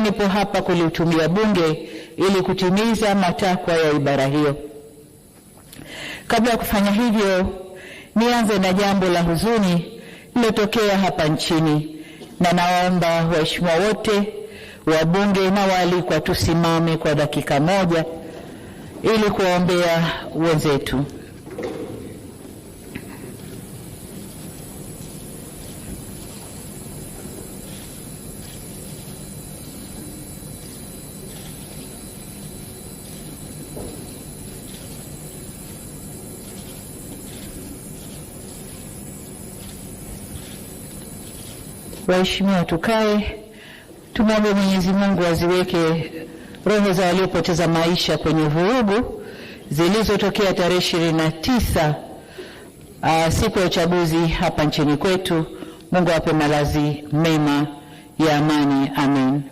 nipo hapa kulihutubia Bunge ili kutimiza matakwa ya ibara hiyo. Kabla ya kufanya hivyo, nianze na jambo la huzuni lililotokea hapa nchini, na nawaomba waheshimiwa wote wabunge na waalikwa tusimame kwa dakika moja ili kuwaombea wenzetu. Waheshimiwa, tukae. Tumwombe Mwenyezi Mungu aziweke roho za waliopoteza maisha kwenye vurugu zilizotokea tarehe 29 siku ya uchaguzi hapa nchini kwetu. Mungu awape malazi mema ya amani. Amen.